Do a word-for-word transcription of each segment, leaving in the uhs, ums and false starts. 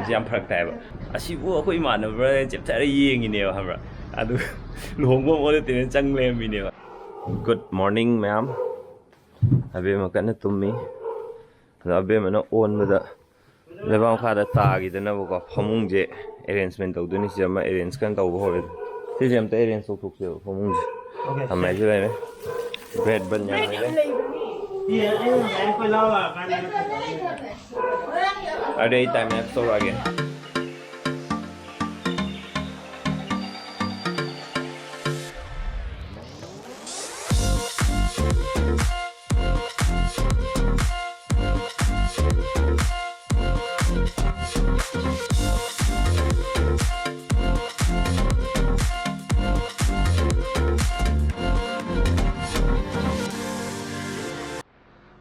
ꯌꯥꯝ ꯐꯔꯛ ꯇꯥꯏꯕ꯫ ꯑꯁꯤꯕꯨ ꯑꯩꯈꯣꯏ ꯏꯃꯥꯟꯅꯕ꯭ꯔꯥ ꯆꯦꯞꯊꯔ ꯌꯦꯡꯉꯤꯅꯦꯕ, ꯈꯪꯕ꯭ꯔꯥ? ꯑꯗꯨ ꯂꯨꯍꯣꯡꯕ ꯑꯃ ꯑꯣꯟꯅ ꯇꯩꯅ ꯆꯪ ꯂꯩꯔꯝꯃꯤꯅꯦꯕ꯫ Good morning ꯃꯌꯥꯝ꯫ ꯑꯕꯦꯝꯃ ꯀꯟꯅ ꯇꯨꯝꯃꯤ꯫ ꯑꯗꯣ ꯑꯕꯦꯝꯃꯅ ꯑꯣꯟꯕꯗ ꯂꯩꯕꯥꯛ ꯃꯈꯥꯗ ꯇꯥꯈꯤꯗꯅꯕꯀꯣ, ꯐꯃꯨꯡꯁꯦ arrangement ꯇꯧꯗꯣꯏꯅꯤ꯫ ꯁꯤꯁꯦ ꯑꯃ arrange ꯀꯟꯅ ꯇꯧꯕ ꯍꯧꯔꯦ꯫ ꯁꯤꯁꯦ ꯑꯝꯇ arrange ꯇꯧꯊꯣꯛꯁꯦꯕ ꯐꯃꯨꯡꯁꯦ꯫ Okay, ꯊꯝꯃꯦ, ꯁꯤ ꯂꯩꯔꯦ꯫ Bed ꯕꯟ ꯌꯥꯝ ꯂꯩꯔꯦ꯫ ꯑꯗꯩ ꯑꯩ time lapse ꯇꯧꯔꯛꯑꯒꯦ꯫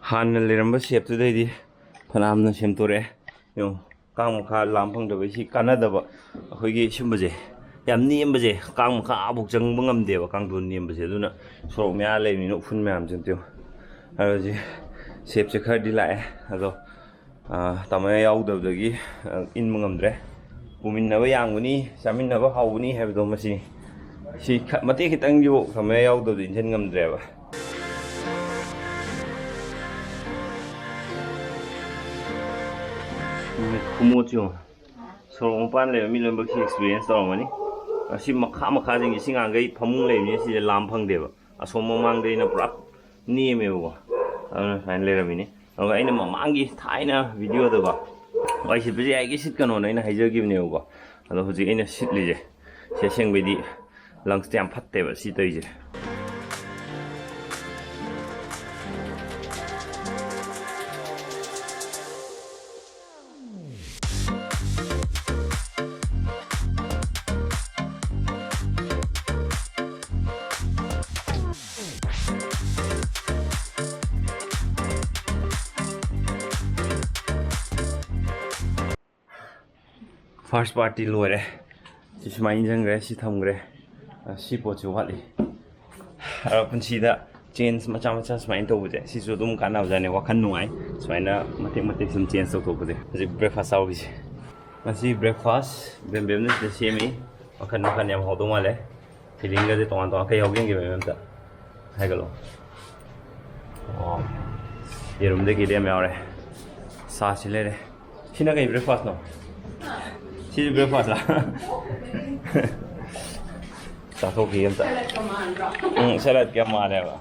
ꯍꯥꯟꯅ ꯂꯩꯔꯝꯕ shape ꯇꯨꯗꯩꯗꯤ ꯐꯅꯌꯥꯝꯅ ꯁꯦꯝꯗꯣꯔꯛꯑꯦ꯫ ꯌꯦꯡꯉꯨ, ꯀꯥꯡ ꯃꯈꯥ ꯂꯥꯝ ꯐꯪꯗꯕ ꯁꯤ ꯀꯥꯟꯅꯗꯕ꯫ ꯑꯩꯈꯣꯏꯒꯤ ꯁꯨꯝꯕꯁꯦ ꯌꯥꯝ ꯅꯦꯝꯕꯁꯦ ꯀꯥꯡ ꯃꯈꯥ ꯑꯥꯕꯨꯛ ꯆꯪꯕ ꯉꯝꯗꯦꯕ, ꯀꯥꯡꯊꯣꯟ ꯅꯦꯝꯕꯁꯦ꯫ ꯑꯗꯨꯅ ꯁꯣꯔꯣꯛ ꯃꯌꯥ ꯂꯩꯕꯅꯤꯅ ꯎꯐꯨꯟ ꯃꯌꯥꯝꯁꯦ ꯑꯝꯇ ꯌꯦꯡꯉꯨ꯫ ꯑꯗꯣ ꯁꯤ shape ꯁꯦ ꯈꯔꯗꯤ ꯂꯥꯛꯑꯦ꯫ ꯑꯗꯣ ꯑꯥ, ꯇꯥꯃꯣ ꯌꯥꯎꯗꯕꯗꯒꯤ, ꯑꯥ, ꯏꯟꯕ ꯉꯝꯗ꯭ꯔꯦ꯫ ꯄꯨꯃꯤꯟꯅꯕ ꯌꯥꯝꯒꯅꯤ, ꯆꯥꯃꯤꯟꯅꯕ ꯍꯥꯎꯒꯅꯤ ꯍꯥꯏꯕꯗꯣ ꯃꯁꯤꯅꯤ꯫ ꯁꯤ ꯈ-, ꯃꯇꯦꯛ ꯈꯤꯇꯪꯁꯤꯕꯨ ꯇꯥꯃꯣ ꯌꯥꯎꯗꯕꯗ ꯏꯟꯁꯤꯟ ꯉꯝꯗ꯭ꯔꯦꯕ꯫ ꯅꯨꯃꯤꯠ ꯈꯨꯃꯣꯠꯁꯤ ꯌꯦꯡꯉꯣ꯫ ꯁꯣꯔꯣꯛ ꯃꯄꯥꯟ ꯂꯩꯕ ꯃꯤ ꯂꯣꯏꯅꯃꯛꯁꯤ experience ꯇꯧꯔꯝꯒꯅꯤ꯫ ꯑꯁꯤ ꯃꯈꯥ ꯃꯈꯥꯁꯤꯡꯁꯦ, ꯁꯤ ꯉꯥꯡꯈꯩ ꯐꯃꯨꯡ ꯂꯩꯕꯅꯤꯅ ꯁꯤꯁꯦ ꯂꯥꯝ ꯐꯪꯗꯦꯕ꯫ ꯑꯁꯣꯝ ꯃꯃꯥꯡꯗꯩꯅ ꯄꯨꯔꯥ ꯅꯦꯝꯃꯦꯕꯀꯣ꯫ ꯑꯗꯨꯅ ꯁꯨꯃꯥꯏꯅ ꯂꯩꯔꯝꯃꯤꯅꯤ꯫ ꯑꯗꯨꯒ ꯑꯩꯅ ꯃꯃꯥꯡꯒꯤ ꯊꯥꯏꯅ video ꯗꯀꯣ, ꯋꯥꯏ ꯁꯤꯠꯄꯁꯦ ꯌꯥꯏꯒꯤ ꯁꯤꯠꯀꯅꯣꯅ ꯑꯩꯅ ꯍꯥꯏꯖꯈꯤꯕꯅꯦꯕꯀꯣ꯫ ꯑꯗꯣ ꯍꯧꯖꯤꯛ ꯑꯩꯅ ꯁꯤꯠꯂꯤꯁꯦ, ꯁꯤ ꯑꯁꯦꯡꯕꯩꯗꯤ lungs ꯇ ꯌꯥꯝ ꯐꯠꯇꯦꯕ ꯁꯤ ꯇꯧꯔꯤꯁꯦ꯫ First part ꯇꯤ ꯂꯣꯏꯔꯦ꯫ ꯁꯤ ꯁꯨꯃꯥꯏꯅ ꯏꯟꯁꯤꯟꯈ꯭ꯔꯦ, ꯁꯤ ꯊꯝꯈ꯭ꯔꯦ꯫ ꯑ, ꯁꯤ ꯄꯣꯠꯁꯤ ꯋꯥꯠꯂꯤ꯫ ꯑ, ꯄꯨꯟꯁꯤꯗ change ꯃꯆꯥ ꯃꯆꯥ ꯁꯨꯃꯥꯏꯅ ꯇꯧꯕꯁꯦ, ꯁꯤꯁꯨ ꯑꯗꯨꯝ ꯀꯥꯟꯅꯕꯖꯥꯠꯅꯤ꯫ ꯋꯥꯈꯜ ꯅꯨꯡꯉꯥꯏ ꯁꯨꯃꯥꯏꯅ ꯃꯇꯦꯛ ꯃꯇꯦꯛ ꯁꯨꯝ change ꯇꯧꯊꯣꯛꯄꯁꯦ꯫ ꯍꯧꯖꯤꯛ breakfast ꯆꯥꯎꯈꯤꯁꯦ꯫ ꯉꯁꯤ breakfast ꯕꯦꯝꯕꯦꯝꯅ ꯁꯤꯗ ꯁꯦꯝꯃꯤ꯫ ꯃꯈꯟ ꯃꯈꯟ ꯌꯥꯝ ꯍꯥꯎꯗꯧ ꯃꯥꯜꯂꯦ꯫ Fillingꯒꯁꯦ ꯇꯣꯉꯥꯟ ꯇꯣꯉꯥꯟ ꯀꯩ ꯌꯥꯎꯒꯦ ꯌꯦꯡꯒꯦ, ꯃꯦꯝ, ꯑꯝꯇ ꯍꯥꯏꯒꯠꯂꯣ꯫ ꯑꯣ, ꯌꯦꯔꯨꯝꯗꯒꯤꯗꯤ ꯌꯥꯝ ꯌꯥꯎꯔꯦ꯫ ꯁꯥꯁꯤ ꯂꯩꯔꯦ꯫ ꯁꯤꯅ ꯀꯩ breakfastꯅꯣ? ꯁꯤꯁꯨ breakfastꯂ? ꯆꯥꯊꯣꯛꯈꯤꯒꯦ ꯑꯝꯇ꯫ ꯎꯝ, saladꯀ ꯌꯥꯝ ꯃꯥꯜꯂꯦꯕ꯫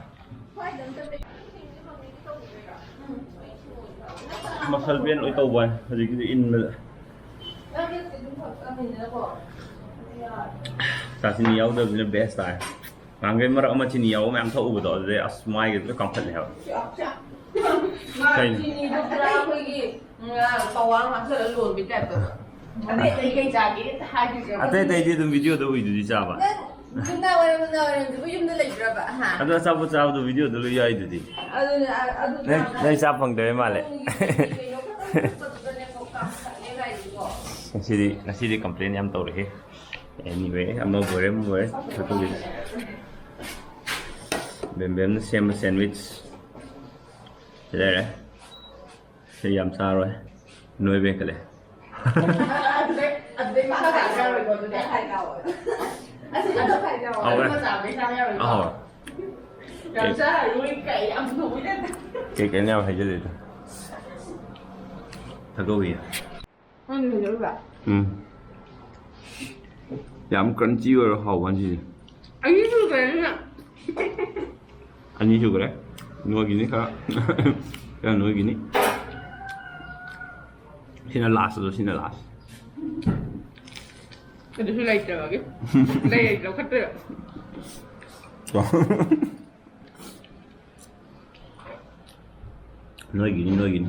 Muscle pain ꯂꯣꯏ ꯇꯧꯕ ꯋꯥꯅꯤ ꯍꯧꯖꯤꯛꯀꯤꯗꯤ ꯏꯟꯕꯗ꯫ ꯆꯥ ꯆꯤꯅꯤ ꯌꯥꯎꯗꯕꯁꯤꯅ best ꯇꯥꯔꯦ꯫ ꯅꯍꯥꯟꯈꯩ ꯃꯔꯛ ꯑꯃ ꯆꯤꯅꯤ ꯌꯥꯎꯕ ꯃꯌꯥꯝ ꯊꯛꯎꯕꯗꯣ, ꯑꯗꯨꯗꯩ ꯑꯁ, ꯃꯥꯏꯒ ꯂꯣꯏ ꯀꯥꯝꯈꯠꯂꯦ ꯍꯥꯏꯕ꯫ ꯃꯥ ꯀꯩꯅꯣ? ꯆꯤꯅꯤꯗꯣ ꯄꯨꯔꯥ ꯑꯩꯈꯣꯏꯒꯤ, ꯎꯝ, ꯄꯋꯥ ꯑꯃ ꯍꯥꯞꯆꯜꯂ ꯂꯣꯟꯕꯩ typeꯇ꯫ ꯑꯇꯩ ꯑꯇꯩ ꯀꯩ ꯆꯥꯒꯦ ꯍꯥꯏꯗꯣꯏꯁꯦ꯫ ꯑꯇꯩ ꯑꯇꯩꯗꯤ ꯑꯗꯨꯝ videoꯗ ꯎꯏꯗꯨꯗꯤ ꯆꯥꯕ꯫ ꯅꯪ ꯅꯨꯡꯗꯥꯡ ꯋꯥꯏꯔꯝ, ꯅꯨꯡꯗꯥꯡ ꯋꯥꯏꯔꯝꯗꯨꯕꯨ ꯌꯨꯝꯗ ꯂꯩꯕ꯭ꯔꯕ? ꯍꯥ? ꯑꯗꯣ ꯑꯆꯥꯄꯣꯠ ꯆꯥꯕꯗꯣ videoꯗ ꯂꯣꯏ ꯌꯥꯎꯏꯗꯨꯗꯤ꯫ ꯑꯗꯨꯅ, ꯑ-, ꯑꯗꯨ ꯅꯪ, ꯆꯥꯕ ꯅꯪ ꯆꯥ ꯐꯪꯗꯕꯩ ꯃꯥꯜꯂꯦ꯫ ꯅꯣꯡꯒꯤ ꯀꯩꯅꯣ ꯈꯛꯇꯪ ꯊꯛꯄꯗꯨꯗꯅꯦꯀꯣ, ꯀꯥꯝꯊꯠꯂꯦ ꯀꯥꯏꯗꯨꯀꯣ꯫ ꯉꯁꯤꯗꯤ, ꯉꯁꯤꯗꯤ complain ꯌꯥꯝ ꯇꯧꯔꯛꯑꯦ꯫ Anyway, ꯑꯃꯕꯨ ꯑꯣꯏꯔꯦ, ꯑꯃꯕꯨ ꯑꯣꯏꯔꯦ, ꯆꯠꯊꯣꯛꯈꯤꯁꯤ꯫ ꯕꯦꯝꯕꯦꯝꯅ ꯁꯦꯝꯕ sandwich꯫ ꯁꯤ ꯂꯩꯔꯦ꯫ ꯁꯤ ꯌꯥꯝ ꯆꯥꯔꯣꯏ꯫ ꯅꯣꯏꯕ ꯍꯦꯟꯀꯠꯂꯦ꯫ ꯑꯗꯨꯗꯩ, ꯑꯗꯨꯗꯩ ꯃꯥ ꯈꯥꯏ ꯆꯥꯔꯣꯏꯀꯣ, ꯑꯗꯨꯗꯤ꯫ ꯑꯁ, ꯑꯗꯨ ꯈꯥꯏ ꯆꯥꯔꯣꯏ꯫ ꯍꯥꯎꯋꯦ꯫ ꯑꯗꯨ ꯃꯆꯥ ꯑꯗꯨꯗꯩ ꯆꯥꯕ ꯌꯥꯔꯣꯏꯀꯣ꯫ ꯑꯍꯥꯎꯋꯦ꯫ ꯌꯥꯝ ꯀꯩ-, ꯆꯥꯔꯔꯣꯏ ꯀꯥꯏ ꯌꯥꯝ ꯅꯣꯛꯏꯗ꯫ ꯀꯩ ꯀꯩꯅꯣ ꯌꯥꯝ ꯍꯥꯏꯖꯜꯂꯤꯗꯣ꯫ ꯊꯥꯗꯣꯛꯎꯏ꯫ ꯅꯪ ꯅꯣꯏꯖꯔꯨꯕ? ꯎꯝ꯫ ꯌꯥꯝ crunchy ꯑꯣꯏꯔ ꯍꯥꯎꯕ ꯋꯥꯅꯤ ꯁꯤꯁꯦ꯫ ꯑꯅꯤ ꯁꯨꯈ꯭ꯔꯦ ꯑꯗꯨꯅ꯫ ꯑꯅꯤ ꯁꯨꯈ꯭ꯔꯦ꯫ ꯅꯣꯏꯒꯤꯅꯤ ꯈꯔ꯫ ꯈꯔ ꯅꯣꯏꯒꯤꯅꯤ꯫ ꯁꯤꯅ last ꯑꯗꯣ, ꯁꯤꯅ last꯫ ꯑꯗꯨꯁꯨ ꯂꯩꯇ꯭ꯔꯕꯒꯤ꯫ ꯂꯩꯔꯗꯤ ꯂꯧꯈꯠꯇꯣꯏꯕ꯫ ꯅꯣꯏꯒꯤꯅꯤ, ꯅꯣꯏꯒꯤꯅꯤ꯫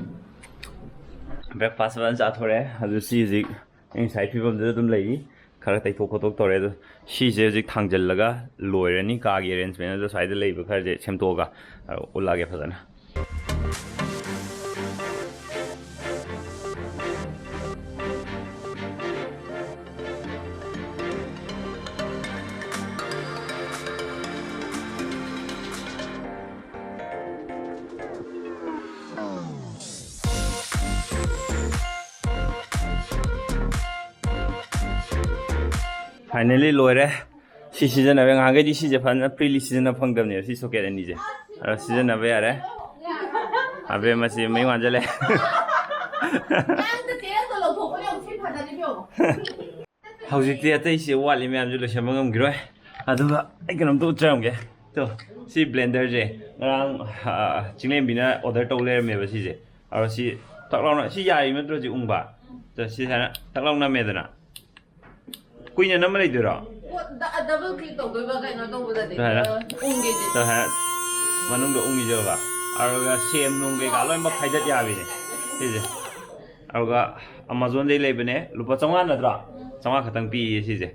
Breakfast ꯐꯖꯅ ꯆꯥꯊꯣꯔꯛꯑꯦ꯫ ꯑꯗꯨ ꯁꯤ ꯍꯧꯖꯤꯛ ꯑꯩ ꯉꯁꯥꯏ ꯐꯤꯕꯝꯗꯨꯗ ꯑꯗꯨꯝ ꯂꯩꯔꯤ꯫ ꯈꯔ ꯇꯩꯊꯣꯛ ꯈꯣꯠꯇꯣꯛ ꯇꯧꯔꯦ꯫ ꯑꯗꯣ ꯁꯤꯁꯦ ꯍꯧꯖꯤꯛ ꯊꯥꯡꯖꯜꯂꯒ ꯂꯣꯏꯔꯅꯤ꯫ ꯀꯥꯒꯤ arrangement ꯑꯗꯣ ꯁ꯭ꯋꯥꯏꯗ ꯂꯩꯕ ꯈꯔꯁꯦ ꯁꯦꯝꯗꯣꯛꯑꯒ, ꯑ, ꯎꯠꯂꯛꯑꯒꯦ ꯐꯖꯅ꯫ Finally ꯂꯣꯏꯔꯦ꯫ ꯁꯤ ꯁꯤꯖꯤꯟꯅꯕ, ꯉꯍꯥꯟꯈꯩꯗꯤ ꯁꯤꯁꯦ ꯐꯖꯅ freely ꯁꯤꯖꯤꯟꯅ ꯐꯪꯗꯕꯅꯦꯕ, ꯁꯤ socket ꯑꯅꯤꯁꯦ꯫ ꯑꯗꯣ ꯁꯤꯖꯤꯟꯅꯕ ꯌꯥꯔꯦ꯫ ꯑꯕꯦꯝꯃꯁꯤ ꯃꯩ ꯋꯥꯟꯖꯜꯂꯦ꯫ ꯍꯧꯖꯤꯛꯇꯤ ꯑꯇꯩꯁꯦ ꯋꯥꯠꯂꯤ ꯃꯌꯥꯝꯁꯨ ꯂꯣꯏꯁꯟꯕ ꯉꯝꯈꯤꯔꯣꯏ꯫ ꯑꯗꯨꯒ ꯑꯩ ꯀꯩꯅꯣꯝꯇ ꯎꯠꯆꯔꯝꯒꯦ꯫ ꯇꯣ, ꯁꯤ blenderꯁꯦ ꯉꯔꯥꯡ, ꯑ, ꯆꯤꯡꯂꯦꯝꯕꯤꯅ order ꯇꯧ ꯂꯩꯔꯝꯃꯦꯕ ꯁꯤꯁꯦ꯫ ꯑꯗꯣ ꯁꯤ ꯇꯛ ꯂꯥꯎꯅ, ꯁꯤ ꯌꯥꯔꯤ ꯅꯠꯇ꯭ꯔꯣ ꯁꯤ ꯎꯪꯕ? ꯇꯣ, ꯁꯤ ꯁꯨꯃꯥꯏꯅ ꯇꯛ ꯂꯥꯎꯅ ꯅꯝꯃꯦꯗꯅ꯫ ꯀꯨꯏꯅ ꯅꯝꯃ ꯂꯩꯗꯣꯏꯔꯣ? ꯄꯣꯠ ꯗ-, double click ꯇꯧꯗꯣꯏꯕ ꯀꯩꯅꯣ ꯇꯧꯕꯗꯗꯤ꯫ ꯀꯩ ꯍꯥꯏꯅ? ꯑ, ꯎꯪꯒꯦꯗꯤ꯫ ꯀꯩ ꯍꯥꯏꯅ? ꯃꯅꯨꯡꯗ ꯎꯪꯉꯤꯖꯕ꯫ ꯑꯗꯨꯒ ꯁꯦꯝ ꯅꯨꯡ ꯀꯩꯀꯥ ꯂꯣꯏꯅꯃꯛ ꯈꯥꯏꯗꯠ ꯌꯥꯕꯤꯅꯦ ꯁꯤꯁꯦ꯫ ꯑꯗꯨꯒ Amazonꯗꯩ ꯂꯩꯕꯅꯦ, ꯂꯨꯄꯥ ꯆꯥꯝꯃꯉꯥ ꯅꯠꯇ꯭ꯔꯣ? ꯆꯥꯝꯃꯉꯥ ꯈꯛꯇꯪ ꯄꯤꯌꯦ ꯁꯤꯁꯦ꯫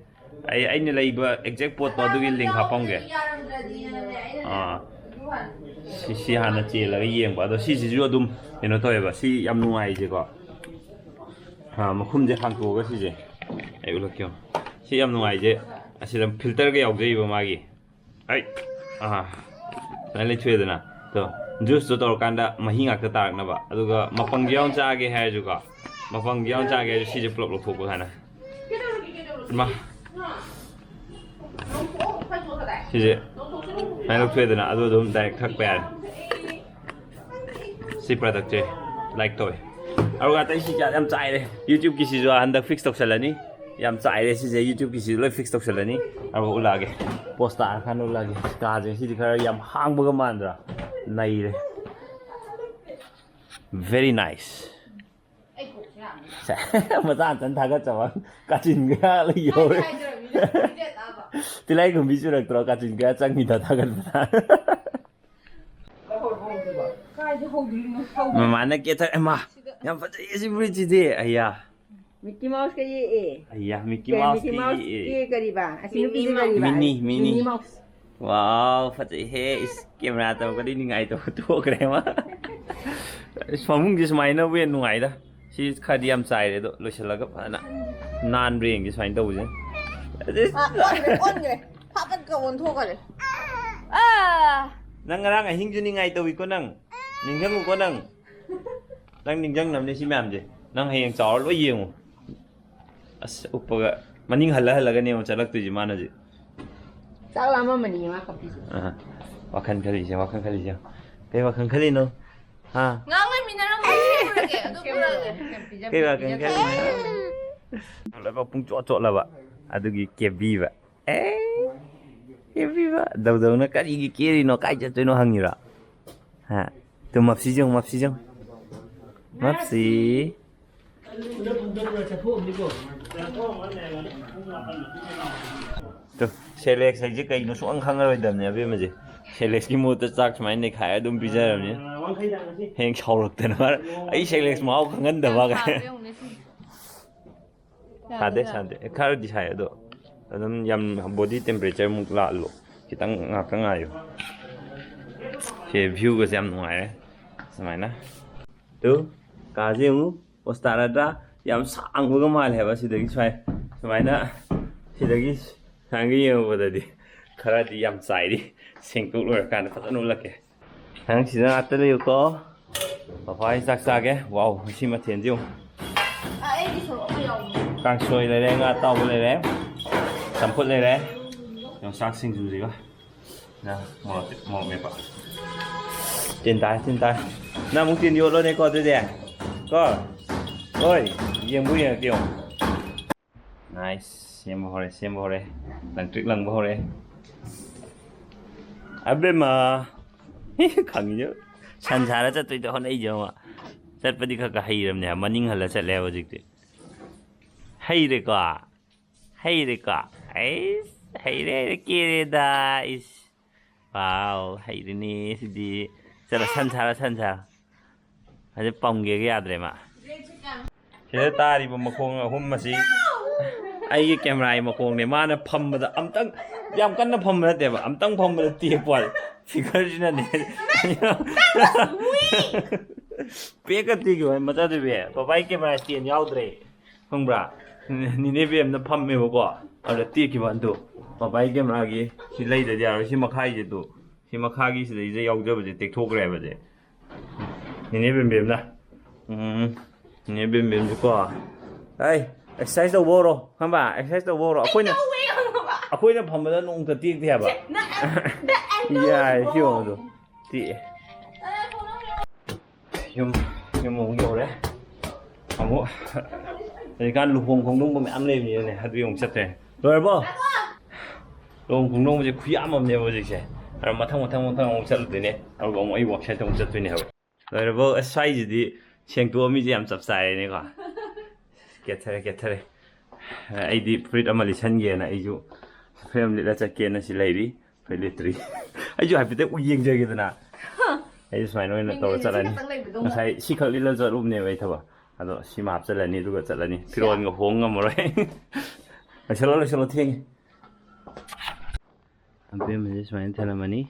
ꯑꯩ, ꯑꯩꯅ ꯂꯩꯕ exact ꯄꯣꯠꯇꯣ ꯑꯗꯨꯒꯤ link ꯍꯥꯞꯄꯝꯒꯦ꯫ ꯌꯥꯔꯝꯗ꯭ꯔꯗꯤꯅꯅꯦ, ꯑꯩꯅꯅꯦ꯫ ꯑꯥ꯫ ꯑꯗꯨ ꯍꯥꯟꯅ ꯁꯤ, ꯁꯤ ꯍꯥꯟꯅ ꯆꯦꯜꯂꯒ ꯌꯦꯡꯕ꯫ ꯑꯗꯣ ꯁꯤꯁꯤꯁꯨ ꯑꯗꯨꯝ ꯀꯩꯅꯣ ꯇꯧꯋꯦꯕ꯫ ꯁꯤ ꯌꯥꯝ ꯅꯨꯡꯉꯥꯏꯔꯤꯁꯦꯀꯣ꯫ ꯑꯥ, ꯃꯈꯨꯝꯁꯦ ꯍꯥꯡꯇꯣꯛꯑꯒ ꯁꯤꯁꯦ ꯑꯩ ꯎꯠꯂꯛꯀꯦ꯫ ꯁꯤ ꯌꯥꯝ ꯅꯨꯡꯉꯥꯏꯔꯤꯁꯦ, ꯑꯁꯤꯗ filterꯒ ꯌꯥꯎꯖꯩꯕ ꯃꯥꯒꯤ꯫ ꯑꯩ, ꯑꯥ, ꯁꯨꯃꯥꯏꯅ ꯂꯩꯊꯣꯛꯑꯦꯗꯅ꯫ ꯑꯗꯣ juiceꯇꯣ ꯇꯧꯔꯀꯥꯟꯗ ꯃꯍꯤ ꯉꯥꯛꯇ ꯇꯥꯔꯛꯅꯕ꯫ ꯑꯗꯨꯒ ꯃꯄꯪꯁꯨ ꯌꯥꯎꯅ ꯆꯥꯒꯦ ꯍꯥꯏꯔꯁꯨꯀꯣ, ꯃꯄꯪꯁꯨ ꯌꯥꯎꯅ ꯆꯥꯒꯦ ꯍꯥꯏꯔꯁꯨ ꯁꯤꯁꯦ ꯄꯨꯂꯞ ꯂꯧꯊꯣꯛꯄ ꯁꯨꯃꯥꯏꯅ꯫ ꯏꯃꯥ꯫ ꯁꯤꯁꯦ ꯁꯨꯃꯥꯏꯅ ꯂꯧꯊꯣꯛꯑꯦꯗꯅ, ꯑꯗꯨ ꯑꯗꯨꯝ direct ꯊꯛꯄ ꯌꯥꯔꯦ꯫ ꯁꯤ productꯁꯦ like ꯇꯧꯋꯦ꯫ ꯑꯗꯨꯒ ꯑꯇꯩ ꯁꯤ ꯌꯥꯝ ꯆꯥꯏꯔꯦ꯫ YouTubeꯀꯤꯁꯤꯁꯨ ꯍꯟꯗꯛ fix ꯇꯧꯁꯜꯂꯅꯤ꯫ ꯌꯥꯝ ꯆꯥꯏꯔꯦ ꯁꯤꯁꯦ, YouTubeꯀꯤꯁꯤꯁꯨ ꯂꯣꯏ fix ꯇꯧꯁꯜꯂꯅꯤ꯫ ꯑꯗꯨꯒ ꯎꯠꯂꯛꯑꯒꯦ꯫ Post ꯇꯥꯔꯀꯥꯟꯗ ꯎꯠꯂꯛꯑꯒꯦ꯫ ꯀꯥꯁꯦ ꯁꯤꯗꯤ ꯈꯔ ꯌꯥꯝ ꯍꯥꯡꯕꯒ ꯃꯥꯟꯗ꯭ꯔꯥ? ꯅꯩꯔꯦ꯫ Very nice꯫ ꯁꯦ, ꯃꯆꯥ ꯑꯝꯇꯪ ꯊꯥꯒꯠꯆꯕ꯫ ꯀꯥꯆꯤꯟ ꯀꯌꯥ ꯂꯩ ꯌꯧꯔꯦ꯫ ꯇꯤꯜꯂꯥꯏꯈꯨꯝꯕꯤ ꯆꯨꯔꯛꯇ꯭ꯔꯣ? ꯀꯥꯆꯤꯟ ꯀꯌꯥ ꯆꯪꯉꯤꯗ ꯊꯥꯒꯠꯄꯗ꯫ ꯀꯥꯏꯗ ꯍꯧꯗꯣꯏꯅꯣ? ꯃꯃꯥꯅ ꯀꯦꯊꯔ-, ꯑꯦ ꯃꯥ, ꯌꯥꯝ ꯐꯖꯩꯌꯦ ꯁꯤ ꯐꯨꯔꯤꯠꯁꯤꯗꯤ꯫ ꯑꯩꯌꯥ꯫ Mickey Mouseꯀ ꯌꯦꯛꯑꯦ꯫ ꯑꯩꯌꯥ, Mickey ꯀꯩ Mouseꯀ Mickey Mouseꯀꯤ ꯌꯦꯛꯑꯦ꯫ ꯀꯔꯤꯕ? ꯑꯁꯤ ꯅꯨꯄꯤꯁꯦ ꯀꯔꯤꯕ? Minnie, Minnie꯫ Minnie Mouse꯫ Wow, ꯐꯖꯩꯍꯦ꯫ ꯏꯁ, camera ꯇꯧꯔꯒꯗꯤ ꯅꯤꯡꯉꯥꯏ ꯇꯧꯕ ꯇꯣꯛꯈ꯭ꯔꯦ ꯃꯥ꯫ ꯏꯁ, ꯐꯃꯨꯡꯁꯦ ꯁꯨꯃꯥꯏꯅꯕꯨ ꯍꯦꯟꯅ ꯅꯨꯡꯉꯥꯏꯗ꯫ ꯁꯤ ꯈꯔꯗꯤ ꯌꯥꯝ ꯆꯥꯏꯔꯦ, ꯑꯗꯣ ꯂꯣꯏꯁꯤꯜꯂꯒ ꯐꯖꯅ ꯅꯥꯟꯕ꯭ꯔꯥ ꯌꯦꯡꯒꯦ ꯁꯨꯃꯥꯏꯅ ꯇꯧꯕꯁꯦ꯫ ꯑꯥ, ꯑꯣꯟꯈ꯭ꯔꯦ, ꯑꯣꯟꯈ꯭ꯔꯦ꯫ ꯐꯥꯕꯠꯀ ꯑꯣꯟꯊꯣꯛꯈꯔꯦ꯫ ꯑꯥ! ꯅꯪ ꯉꯔꯥꯡ ꯑꯍꯤꯡꯁꯨ ꯅꯤꯡꯉꯥꯏ ꯇꯧꯏꯀꯣ ꯅꯪ꯫ ꯅꯤꯡꯁꯤꯡꯉꯨꯀꯣ ꯅꯪ꯫ ꯅꯪ ꯅꯤꯡꯁꯤꯡꯅꯕꯅꯦ ꯁꯤ ꯃꯌꯥꯝꯁꯦ꯫ ꯅꯪ ꯍꯌꯦꯡ ꯆꯥꯎꯔ ꯂꯣꯏ ꯌꯦꯡꯉꯨ꯫ ꯑꯁ, ꯎꯞꯄꯒ ꯃꯅꯤꯡ ꯍꯜꯂ ꯍꯜꯂꯒꯅꯦ ꯑꯃꯨꯛ ꯆꯠꯂꯛꯇꯣꯏꯁꯦ ꯃꯥꯅ ꯍꯧꯖꯤꯛ꯫ ꯆꯥꯛ ꯂꯥꯝꯃꯝꯃꯅꯤ ꯃꯥ ꯀꯞꯄꯤꯁꯦ꯫ ꯑꯥ, ꯋꯥꯈꯜ ꯈꯜꯂꯤꯁꯦ, ꯋꯥꯈꯜ ꯈꯜꯂꯤꯁꯦ꯫ ꯀꯩ ꯋꯥꯈꯜ ꯈꯜꯂꯤꯅꯣ? ꯍꯥ? ꯉꯥꯡ ꯂꯩꯃꯤꯟꯅꯔꯝꯃꯣ꯫ ꯁꯤ ꯄꯨꯔꯒꯦ, ꯑꯗꯨ ꯄꯨꯔꯒꯦ꯫ ꯀꯩ ꯋꯥꯈꯜ ꯈꯜꯂꯤꯅꯣ? ꯂꯣꯏꯅꯃꯛ ꯄꯨꯡ ꯆꯣꯠ ꯆꯣꯠꯂꯕ꯫ ꯑꯗꯨꯒꯤ ꯀꯦꯕꯤꯕ꯫ ꯑꯦ, ꯀꯦꯕꯤꯕ꯫ ꯗꯧꯗꯧꯅ ꯀꯔꯤꯒꯤ ꯀꯦꯔꯤꯅꯣ, ꯀꯥꯏ ꯆꯠꯇꯣꯏꯅꯣ ꯍꯪꯉꯤꯔꯣ? ꯍꯥ? ꯇꯨ ꯃꯞꯁꯤ ꯌꯦꯡꯉꯨ, ꯃꯞꯁꯤ ꯌꯦꯡꯉꯨ꯫ ꯃꯞꯁꯤ꯫ ꯇꯨ, ꯁꯦꯂꯦꯛꯁ ꯍꯥꯏꯁꯦ ꯀꯩꯅꯣ ꯁꯨꯡꯈꯪ ꯈꯪꯉꯔꯣꯏꯗꯕꯅꯦ ꯑꯕꯦꯝꯃꯁꯦ꯫ ꯁꯦꯂꯦꯛꯁꯀꯤ ꯃꯍꯨꯠꯇ ꯆꯥꯛ ꯁꯨꯃꯥꯏꯅ ꯅꯩꯈꯥꯏꯔ ꯑꯗꯨꯝ ꯄꯤꯖꯔꯕꯅꯤ꯫ ꯍꯌꯦꯡ ꯁꯥꯎꯔꯛꯇꯅ ꯃꯥꯅ, "ꯑꯩ ꯁꯦꯂꯦꯛꯁ ꯃꯍꯥꯎ ꯈꯪꯍꯟꯗꯕ" ꯀꯥꯏꯅ꯫ ꯁꯥꯗꯦ, ꯁꯥꯗꯦ꯫ ꯑꯦ, ꯈꯔꯗꯤ ꯁꯥꯏ ꯑꯗꯣ꯫ ꯑꯗꯨꯝ ꯌꯥꯝ ꯕꯣꯗꯤ ꯇꯦꯝꯄꯔꯦꯆꯔ ꯃꯨꯛ ꯂꯥꯛꯍꯜꯂꯣ꯫ ꯈꯤꯇꯪ ꯉꯥꯛꯇꯪ ꯉꯥꯏꯌꯨ꯫ ꯁꯦ, ꯚ꯭ꯌꯨꯒꯁꯦ ꯌꯥꯝ ꯅꯨꯡꯉꯥꯏꯔꯦ꯫ ꯁꯨꯃꯥꯏꯅ꯫ ꯇꯨ, ꯀꯥꯁꯦ ꯌꯦꯡꯉꯨ꯫ ꯄꯣꯁ ꯇꯥꯔꯗ꯭ꯔꯥ? ꯌꯥꯝ ꯁꯥꯡꯕꯒ ꯃꯥꯜꯂꯦ ꯍꯥꯏꯕ ꯁꯤꯗꯒꯤ ꯁ꯭ꯋꯥꯏ꯫ ꯁꯨꯃꯥꯏꯅ ꯁꯤꯗꯒꯤ ꯁꯨꯃꯥꯏꯅ ꯌꯦꯡꯉꯨꯕꯗꯗꯤ ꯈꯔꯗꯤ ꯌꯥꯝ ꯆꯥꯏꯔꯤ꯫ ꯁꯦꯡꯇꯣꯛ ꯂꯣꯏꯔꯀꯥꯟꯗ ꯐꯖꯅ ꯎꯠꯂꯛꯀꯦ꯫ ꯅꯪ ꯁꯤꯗ ꯉꯥꯛꯇ ꯂꯩꯌꯨꯀꯣ꯫ ꯄꯄꯥ ꯑꯩ ꯆꯥꯛ ꯆꯥꯒꯦ꯫ ꯋꯥꯎ, ꯉꯁꯤ ꯃꯊꯦꯜꯁꯤ ꯌꯦꯡꯉꯨ꯫ ꯑꯩꯒꯤ ꯁꯔꯨꯛ ꯑꯃ ꯌꯥꯎꯕꯅꯦ꯫ ꯀꯥꯡꯁꯣꯏ ꯂꯩꯔꯦ, ꯉꯥ ꯑꯇꯥꯎꯕ ꯂꯩꯔꯦ, ꯆꯝꯐꯨꯠ ꯂꯩꯔꯦ, ꯌꯣꯡꯆꯥꯛ ꯁꯤꯡꯖꯨꯁꯤꯒ꯫ ꯅ ꯃꯣꯔꯣꯛ ꯃꯣꯔꯣꯛ ꯃꯦꯠꯄ꯫ ꯇꯤꯟ ꯇꯥꯔꯦ, ꯇꯤꯟ ꯇꯥꯔꯦ꯫ ꯅꯪ ꯑꯃꯨꯛ ꯇꯤꯟ ꯌꯣꯠꯂꯣꯅꯦꯀꯣ ꯑꯗꯨꯗꯤ꯫ ꯀꯣ꯫ ꯍꯣꯏ, ꯌꯦꯡꯕꯨ ꯌꯦꯡꯉꯛꯀꯦ ꯌꯦꯡꯉꯣ꯫ ꯅꯥꯏꯁ, ꯁꯦꯝꯕ ꯍꯧꯔꯦ, ꯁꯦꯝꯕ ꯍꯧꯔꯦ꯫ ꯂꯪꯇ꯭ꯔꯤꯛ ꯂꯪꯕ ꯍꯧꯔꯦ꯫ ꯑꯕꯦꯝꯃ꯫ ꯈꯪꯉꯤꯗꯣ꯫ ꯁꯟ ꯁꯥꯔ ꯆꯠꯇꯣꯏꯗꯣ ꯍꯣꯠꯅꯩꯁꯦ ꯌꯦꯡꯉꯣ꯫ ꯆꯠꯄꯗꯤ ꯈꯔ ꯈꯔ ꯍꯩꯔꯕꯅꯦ ꯍꯥꯏꯕ, ꯃꯅꯤꯡ ꯍꯜꯂ ꯆꯠꯂꯦ ꯍꯥꯏꯕ ꯍꯧꯖꯤꯛꯇꯤ꯫ ꯍꯩꯔꯦꯀꯣ? ꯍꯩꯔꯦꯀꯣ? ꯑꯩꯁ, ꯍꯩꯔꯦ, ꯍꯩꯔꯦ, ꯀꯦꯔꯦꯗ, ꯏꯁ꯫ ꯋꯥꯎ, ꯍꯩꯔꯦꯅꯦ ꯁꯤꯗꯤ꯫ ꯆꯠꯂꯣ, ꯁꯟ ꯁꯥꯔꯣ, ꯁꯟ ꯁꯥꯔꯣ꯫ ꯍꯧꯖꯤꯛ ꯄꯝꯒꯦꯒ ꯌꯥꯗ꯭ꯔꯦ ꯃꯥ꯫ ꯁꯤꯗ ꯇꯥꯔꯤꯕ ꯃꯈꯣꯡ ꯑꯍꯨꯝ ꯑꯁꯤ ꯑꯩꯒꯤ ꯀꯦꯃꯦꯔꯥꯒꯤ ꯃꯈꯣꯡꯅꯦ꯫ ꯃꯥꯅ ꯐꯝꯕꯗ ꯑꯝꯇꯪ, ꯌꯥꯝ ꯀꯟꯅ ꯐꯝꯕ ꯅꯠꯇꯦꯕ, ꯑꯝꯇꯪ ꯐꯝꯕꯗ ꯇꯦꯛꯄ ꯋꯥꯅꯤ꯫ ꯐꯤꯒꯔꯁꯤꯅꯅꯦ꯫ ꯄꯦꯛꯀ ꯇꯦꯛꯈꯤꯕ ꯋꯥꯅꯤ, ꯃꯆꯥꯗꯨꯕꯤ꯫ ꯄꯄꯥꯒꯤ ꯀꯦꯃꯦꯔꯥ ꯁ꯭ꯇꯦꯟ ꯌꯥꯎꯗ꯭ꯔꯦ꯫ ꯈꯪꯕ꯭ꯔꯥ? ꯅꯤꯅꯦ ꯕꯦꯝꯅ ꯐꯝꯃꯦꯕꯀꯣ, ꯑꯗꯨꯗ ꯇꯦꯛꯈꯤꯕ ꯑꯗꯨ꯫ ꯄꯄꯥꯒꯤ ꯀꯦꯃꯦꯔꯥꯒꯤ ꯁꯤ ꯂꯩꯗꯗꯤ ꯌꯥꯔꯣꯏ꯫ ꯁꯤ ꯃꯈꯥꯏꯁꯦ ꯇꯨ꯫ ꯁꯤ ꯃꯈꯥꯒꯤ ꯁꯤꯗꯩꯁꯤꯗ ꯌꯥꯎꯖꯕꯁꯦ ꯇꯦꯛꯊꯣꯛꯈ꯭ꯔꯦꯕꯁꯦ꯫ ꯅꯤꯅꯦ ꯕꯦꯝꯕꯦꯝꯅ꯫ ꯎꯝ꯫ ꯅꯤꯅꯦ ꯕꯦꯝꯕꯦꯝꯁꯨꯀꯣ꯫ ꯑꯩ, ꯑꯦꯛꯁꯔꯁꯥꯏꯁ ꯇꯧꯕ ꯍꯧꯔꯣ, ꯈꯪꯕ? ꯑꯦꯛꯁꯔꯁꯥꯏꯁ ꯇꯧꯕ ꯍꯧꯔꯣ꯫ ꯑꯩꯈꯣꯏꯅ ꯑꯩꯈꯣꯏꯅ ꯐꯝꯕꯗ ꯅꯣꯡꯃꯇ ꯇꯦꯛꯇꯦ ꯍꯥꯏꯕ꯫ ꯌꯥꯏ, ꯁꯤ ꯌꯦꯡꯉꯣ ꯑꯗꯣ꯫ ꯇꯦꯛꯑꯦ꯫ ꯌꯨꯝ ꯌꯨꯝ ꯑꯃꯨꯛ ꯌꯧꯔꯦ꯫ ꯑꯃꯨꯛ ꯍꯧꯖꯤꯛꯀꯥꯟ ꯂꯨꯍꯣꯡ ꯈꯣꯡꯗꯣꯡꯕ ꯃꯌꯥꯝ ꯂꯩꯕꯅꯤꯅꯅꯦ, ꯑꯗꯨꯒꯤ ꯑꯃꯨꯛ ꯆꯠꯇꯣꯏꯅꯦ꯫ ꯂꯣꯏꯔꯕꯣ? ꯂꯨꯍꯣꯡ ꯈꯣꯡꯗꯣꯡꯕꯁꯦ ꯈꯨꯌꯥꯝ ꯑꯃꯅꯦꯕ ꯍꯧꯖꯤꯛꯁꯦ꯫ ꯑꯗꯣ ꯃꯊꯪ ꯃꯊꯪ ꯃꯊꯪ ꯑꯃꯨꯛ ꯆꯠꯂꯨꯗꯣꯏꯅꯦ꯫ ꯑꯗꯨꯒ ꯑꯃꯨꯛ ꯑꯩ ꯋꯥꯛꯁꯥꯏꯠꯇ ꯑꯃꯨꯛ ꯆꯠꯇꯣꯏꯅꯦ ꯍꯥꯏꯕ꯫ ꯂꯣꯏꯔꯕꯣ? ꯑꯁ, ꯁ꯭ꯋꯥꯏꯁꯤꯗꯤ ꯁꯦꯡꯇꯣꯛꯑꯝꯃꯤꯁꯦ ꯌꯥꯝ ꯆꯞ ꯆꯥꯔꯦꯅꯦꯀꯣ꯫ ꯀꯦꯠꯊꯔꯦ, ꯀꯦꯠꯊꯔꯦ꯫ ꯑꯩꯗꯤ ꯐꯨꯔꯤꯠ ꯑꯃ ꯂꯤꯠꯁꯟꯒꯦꯅ ꯑꯩꯁꯨ ꯐꯨꯔꯤꯠ ꯑꯃ ꯂꯤꯠꯂ ꯆꯠꯀꯦꯅ ꯁꯤ ꯂꯩꯔꯤ꯫ ꯐꯨꯔꯤꯠ ꯂꯤꯠꯇ꯭ꯔꯤ꯫ ꯑꯩꯁꯨ ꯍꯥꯏꯐꯦꯠꯇꯪ ꯎ ꯌꯦꯡꯖꯒꯦꯗꯅ꯫ ꯑꯩꯁꯨ ꯁꯨꯃꯥꯏꯅ ꯑꯣꯏꯅ ꯇꯧꯔ ꯆꯠꯂꯅꯤ꯫ ꯉꯁꯥꯏ ꯁꯤꯈꯛ ꯂꯤꯠꯂ ꯆꯠꯂꯨꯕꯅꯦꯕ ꯑꯩ ꯊꯕꯛ꯫ ꯑꯗꯣ ꯁꯤꯃ ꯍꯥꯞꯆꯜꯂꯅꯤ ꯑꯗꯨꯒ ꯆꯠꯂꯅꯤ꯫ ꯐꯤꯔꯣꯟꯒ ꯍꯣꯡ ꯉꯝꯃꯔꯣꯏ꯫ ꯂꯣꯏꯁꯜꯂꯣ, ꯂꯣꯏꯁꯜꯂꯣ, ꯊꯦꯡꯉꯦ꯫ ꯑꯕꯦꯝꯃꯁꯦ ꯁꯨꯃꯥꯏꯅ ꯊꯅꯝꯃꯅꯤ꯫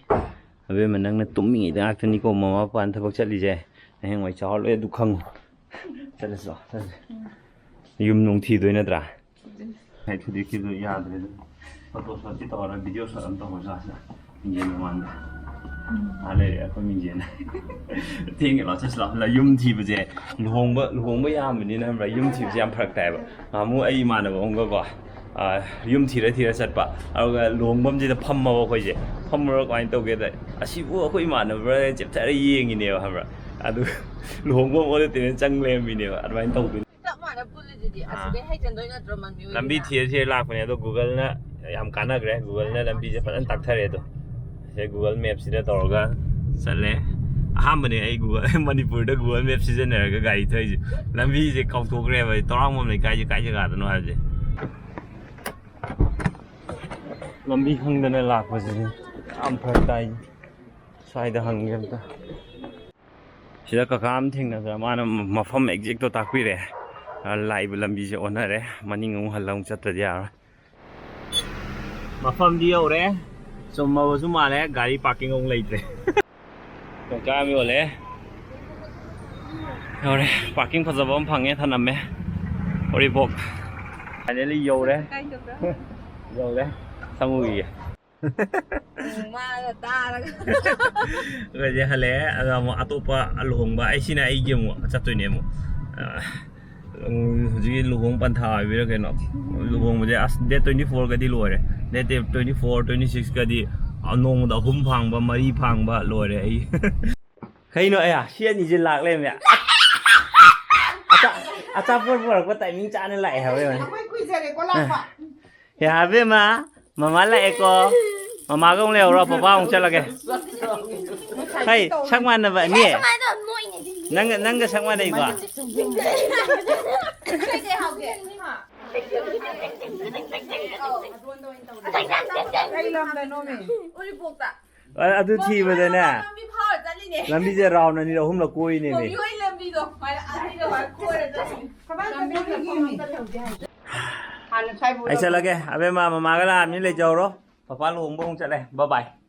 ꯑꯕꯦꯝꯃ, ꯅꯪꯅ ꯇꯨꯝꯃꯤꯉꯩꯗ ꯉꯥꯛꯇꯅꯤꯀꯣ ꯃꯃꯥ ꯃꯄꯥꯅ ꯊꯕꯛ ꯆꯠꯂꯤꯁꯦ꯫ ꯍꯌꯦꯡꯋꯥꯏ ꯆꯥꯎꯔ ꯂꯣꯏ ꯑꯗꯨ ꯈꯪꯉꯨ꯫ ꯆꯠꯂꯁꯤ ꯂꯥꯛꯑꯣ, ꯆꯠꯂꯁꯤ꯫ ꯌꯨꯝ ꯅꯨꯡ ꯊꯤꯗꯣꯏ ꯅꯠꯇ꯭ꯔꯥ? ꯍꯦꯛ ꯊꯨꯗꯦꯛꯈꯤꯕꯗꯣ ꯌꯥꯗ꯭ꯔꯦ ꯑꯗꯨ꯫ ꯐꯣꯇꯣ ꯁꯣꯠꯇꯤ ꯇꯧꯔ ꯚꯤꯗꯤꯑꯣ ꯁꯣꯠ ꯑꯃ ꯇꯧꯍꯧꯁꯤ ꯂꯥꯛꯑꯣ꯫ ꯃꯤꯡꯖꯦꯜ ꯃꯃꯥꯡꯗ꯫ ꯑꯥ ꯂꯩꯔꯦ ꯑꯩꯈꯣꯏ ꯃꯤꯡꯖꯦꯜ꯫ ꯊꯦꯡꯉꯦ ꯂꯥꯛꯑꯣ, ꯆꯠꯁꯤ ꯂꯥꯛꯑꯣ꯫ ꯌꯨꯝ ꯊꯤꯕꯁꯦ ꯂꯨꯍꯣꯡꯕ, ꯂꯨꯍꯣꯡꯕ ꯌꯥꯝꯕꯅꯤꯅ ꯈꯪꯕ꯭ꯔꯥ, ꯌꯨꯝ ꯊꯤꯕꯁꯦ ꯌꯥꯝ ꯐꯔꯛ ꯇꯥꯏꯌꯦꯕ꯫ ꯅꯍꯥꯟꯃꯨꯛ ꯑꯩ ꯏꯃꯥꯟꯅꯕ ꯑꯃꯒꯀꯣ, ꯑꯥ, ꯌꯨꯝ ꯊꯤꯔ ꯊꯤꯔ ꯆꯠꯄ꯫ ꯑꯗꯨꯒ ꯂꯨꯍꯣꯡꯐꯝꯁꯤꯗ ꯐꯝꯃꯕ ꯑꯩꯈꯣꯏꯁꯦ꯫ ꯐꯝꯃꯨꯔ ꯀꯃꯥꯏꯅ ꯇꯧꯒꯦꯗ, "ꯑꯁꯤꯕꯨ ꯑꯩꯈꯣꯏ ꯏꯃꯥꯟꯅꯕ꯭ꯔꯥ?" ꯆꯦꯞꯊꯔ ꯌꯦꯡꯉꯤꯅꯦꯕ, ꯈꯪꯕ꯭ꯔꯥ? ꯑꯗꯨ ꯂꯨꯍꯣꯡꯐꯝ ꯑꯣꯟꯅ ꯇꯩꯅ ꯆꯪ ꯂꯩꯔꯝꯃꯤꯅꯦꯕ꯫ ꯑꯗꯨꯃꯥꯏꯅ ꯇꯧꯗꯣꯏꯅꯦ꯫ ꯆꯞ ꯃꯥꯟꯅ ꯄꯨꯜꯂꯤꯗꯨꯗꯤ꯫ ꯑꯥ꯫ ꯑꯁꯤꯗꯩ ꯍꯩꯖꯤꯟꯗꯣꯏ ꯅꯠꯇ꯭ꯔꯣ, ꯃꯟꯕꯤ ꯂꯝꯕꯤ ꯍꯣꯏꯅ? ꯊꯤꯔ ꯊꯤꯔ ꯂꯥꯛꯄꯅꯦ, ꯑꯗꯣ Google-ꯅ ꯌꯥꯝ ꯀꯥꯟꯅꯈ꯭ꯔꯦ꯫ Google-ꯅ ꯂꯝꯕꯤꯁꯦ ꯐꯖꯅ ꯇꯥꯛꯊꯔꯦ꯫ ꯑꯗꯣ ꯁꯤꯗ Google Map-ꯁꯤꯗ ꯇꯧꯔꯒ ꯆꯠꯂꯦ꯫ ꯑꯍꯥꯟꯕꯅꯦ ꯑꯩ Google, ꯃꯅꯤꯄꯨꯔꯗ Google Map ꯁꯤꯖꯤꯟꯅꯔꯒ ꯒꯥꯔꯤ ꯊꯧꯔꯤꯁꯦ꯫ ꯂꯝꯕꯤꯁꯦ ꯀꯥꯎꯊꯣꯛꯈ꯭ꯔꯦꯕ ꯑꯩ, ꯇꯔꯥꯡꯕꯝ ꯂꯩꯀꯥꯏꯁꯦ ꯀꯥꯏ ꯖꯒꯥꯗꯅꯣ ꯍꯥꯏꯕꯁꯦ꯫ ꯂꯝꯕꯤ ꯈꯪꯗꯅ ꯂꯥꯛꯄꯁꯤꯗꯤ ꯌꯥꯝ ꯐꯔꯛ ꯇꯥꯏ꯫ ꯁ꯭ꯋꯥꯏꯗ ꯍꯪꯒꯦ ꯑꯝꯇ꯫ ꯁꯤꯗ ꯀꯀꯥ ꯑꯃ ꯊꯦꯡꯅꯗꯅ ꯃꯥꯅ ꯃꯐꯝ exact-ꯇꯣ ꯇꯥꯛꯄꯤꯔꯦ꯫ ꯑ, ꯂꯥꯛꯏꯕ ꯂꯝꯕꯤꯁꯦ ꯑꯣꯟꯅꯔꯦ꯫ ꯃꯅꯤꯡ ꯑꯃꯨꯛ ꯍꯜꯂ ꯑꯃꯨꯛ ꯆꯠꯇ꯭ꯔꯗꯤ ꯌꯥꯔꯔꯣꯏ꯫ ꯃꯐꯝꯗꯤ ꯌꯧꯔꯦ꯫ ꯆꯨꯝꯃꯕꯁꯨ ꯃꯥꯜꯂꯦ꯫ ꯒꯥꯔꯤ parking ꯑꯃꯨꯛ ꯂꯩꯇ꯭ꯔꯦ꯫ ꯌꯣꯡꯆꯥꯛ ꯑꯃ ꯌꯣꯜꯂꯦ꯫ ꯌꯧꯔꯦ꯫ Parking ꯐꯖꯕ ꯑꯃ ꯐꯪꯉꯦ, ꯊꯅꯝꯃꯦ꯫ ꯎꯔꯤꯄꯣꯛ꯫ Finally ꯌꯧꯔꯦ꯫ ꯌꯧꯔꯦ꯫ ꯁꯪꯉꯨꯒꯤꯒꯦ꯫ ꯃꯥꯒ ꯇꯥꯔꯒ꯫ ꯑꯩꯈꯣꯏꯁꯦ ꯍꯜꯂꯛꯑꯦ꯫ ꯑꯗꯣ ꯑꯃꯨꯛ ꯑꯇꯣꯞꯄ ꯂꯨꯍꯣꯡꯕ, ꯑꯩ ꯁꯤꯅ ꯑꯩꯒꯤ ꯑꯃꯨꯛ ꯆꯠꯇꯣꯏꯅꯦ ꯑꯃꯨꯛ꯫ ꯑ, ꯎꯝ, ꯍꯧꯖꯤꯛꯀꯤ ꯂꯨꯍꯣꯡ ꯄꯟꯊꯥ ꯑꯣꯏꯕꯤꯔꯥ ꯀꯩꯅꯣ, ꯂꯨꯍꯣꯡꯕꯁꯦ ꯑꯁ ꯗꯦꯠ ꯇ꯭ꯋꯦꯟꯇꯤ ꯐꯣꯔꯒꯗꯤ ꯂꯣꯏꯔꯦ꯫ ꯗꯦꯠ ꯇ꯭ꯋꯦꯟꯇꯤ ꯐꯣꯔ, ꯇ꯭ꯋꯦꯟꯇꯤ ꯁꯤꯛꯁꯀꯗꯤ ꯅꯣꯡꯃꯗ ꯑꯍꯨꯝ ꯐꯥꯡꯕ, ꯃꯔꯤ ꯐꯥꯡꯕ ꯂꯣꯏꯔꯦ ꯑꯩ꯫ ꯀꯩꯅꯣ ꯑꯌꯥ, ꯁꯤ ꯑꯅꯤꯁꯦ ꯂꯥꯛ ꯂꯩꯔꯝꯃꯦ꯫ ꯑꯆꯥ- ꯑꯆꯥꯄꯣꯠ ꯄꯨꯔꯛꯄ ꯇꯥꯏꯃꯤꯡ ꯆꯥꯅ ꯂꯥꯛꯑꯦ ꯍꯥꯏꯕ ꯌꯦꯡꯉꯣꯅꯦ꯫ ꯑꯩꯈꯣꯏ ꯀꯨꯏꯖꯔꯦꯀꯣ ꯂꯥꯛꯄ꯫ ꯌꯥꯕꯦꯝꯃ, ꯃꯃꯥ ꯂꯥꯛꯑꯦꯀꯣ꯫ ꯃꯃꯥꯒ ꯑꯃꯨꯛ ꯂꯩꯍꯧꯔꯣ, ꯄꯄꯥ ꯑꯃꯨꯛ ꯆꯠꯂꯒꯦ꯫ ꯍꯩ, ꯁꯛ ꯃꯥꯟꯅꯕ ꯑꯅꯤ꯫ ꯅꯪꯒ ꯅꯪꯒ ꯁꯛ ꯃꯥꯟꯅꯩꯀꯣ꯫ ꯀꯩ ꯂꯝꯗꯅꯣꯃꯤ? ꯎꯔꯤꯄꯣꯛꯇ꯫ ꯑ- ꯑꯗꯨ ꯊꯤꯕꯗꯅꯦ꯫ ꯂꯝꯕꯤ ꯐꯥꯎꯔ ꯆꯠꯂꯤꯅꯦ꯫ ꯂꯝꯕꯤꯁꯦ ꯔꯥꯎꯟ ꯑꯅꯤꯔ ꯑꯍꯨꯝꯂ ꯀꯣꯏꯅꯦꯃꯤ꯫ ꯀꯣꯝꯕꯤ ꯍꯣꯏ ꯂꯝꯕꯤꯗꯣ ꯁꯨꯃꯥꯏꯅ ꯑꯅꯤꯔ ꯍꯣꯏ ꯀꯣꯏꯔ ꯆꯠꯂꯤꯅꯦ꯫ ꯀꯃꯥꯏꯅ ꯆꯠꯂꯤꯒꯦꯃꯤ? ꯍꯥꯟꯅ ꯁ꯭ꯋꯥꯏꯕꯨ ꯑꯩ ꯆꯠꯂꯒꯦ꯫ ꯑꯕꯦꯝꯃ, ꯃꯃꯥꯒ ꯂꯥꯛꯑꯝꯅꯤ, ꯂꯩꯖꯍꯧꯔꯣ꯫ ꯄꯄꯥ ꯂꯨꯍꯣꯡꯕ ꯑꯃꯨꯛ ꯆꯠꯂꯦ꯫ ꯕꯥꯏ ꯕꯥꯏ꯫